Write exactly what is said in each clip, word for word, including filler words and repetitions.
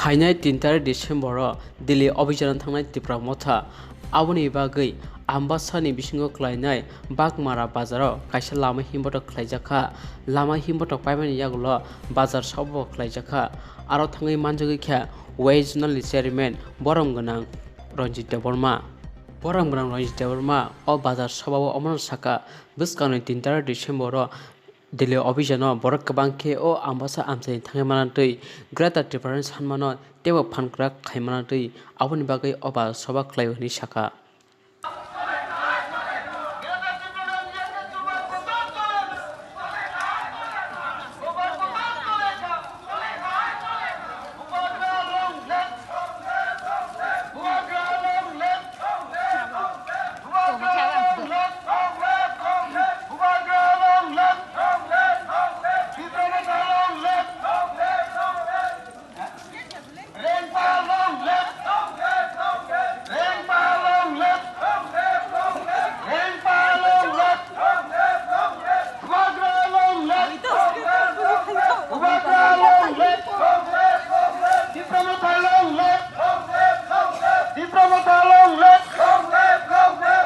Phainai tin tarik December-o Delhi obhijano thangnai Tipra Motha. Aboni bagwi Ambasani bisingo klainai Bagmara bazaro kaisa lama himbotok khlaijakha. Lama himbotok paimani yagulo bazar sababo khlaijakha. Aro thangwi manjagwi kha Y zonalni chairman borom gwnang Ranjit Debbarma. Borom gwnang Ranjit Debbarma o bazar sabao omono sakha, bwskangni tin tarik December-o Delhi obhijano borok kwbang khe o Ambasa amchaini thangwi manatwi Greater Tipraland sanmano teibo phan kwrak khai manatwi aboni bagwi o bazar soba khlaio hwnwi sakha.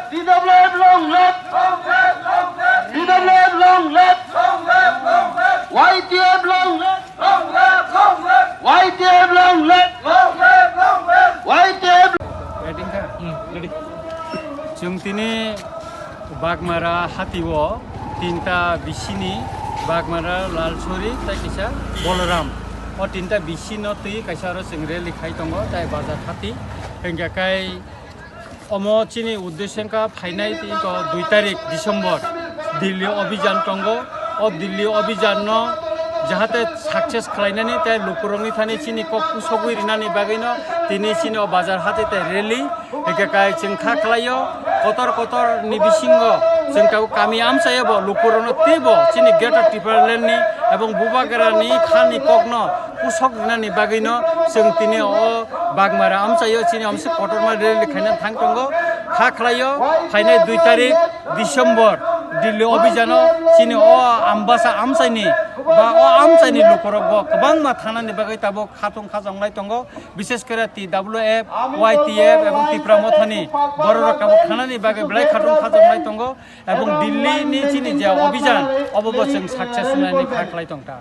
T W F long live! T W F long live! Y T F long live! Long live, long live. Y T F long live. Long live, long live. Y T F. Ready kha? Hmm, ready. Chwng tini Bagmara hatio tinta bisini Bagmara, Lalsori tei kisa Boloram. O tinta bisino twi kaisa aro chwng rally khai tongo tai bazar hati. Hingkha kai Omo chini uddesyo wngkha phainai tei iko dui tarik December Delhi obhijan tongo. O Delhi obhijan no jahate success khlainani tei lukurokni thani chini kok kusogwi rinani bagwino tini chini o bazar hati tei rally hingkhe kai chwng kha khlaio. Kotor kotor ni bisingo chwng tabuk kami amchaio bo lukurokno teibo chini Greater Tipraland ni ebong Bubagra ni khani kokno kusok rinani bagwino chwng tini o Bagmara amchaio chini omse kotorma rally khaina thang tongo. Kha khlaio phainai dui tarik December Delhi obhijano chini o Ambasa amchaini ba o amchaini lukurokbo kwbangma thangnani bagwi tabuk khatung khajonglai tongo. Bishes kore T W F, Y T F ebong Tipra Mothani bororok tabuk thangnani bagwi belai khatung khajonglai tongo. Ebong Delhi ni chini je obhijan obo bo chwng success wngnani kha khlai tongkha.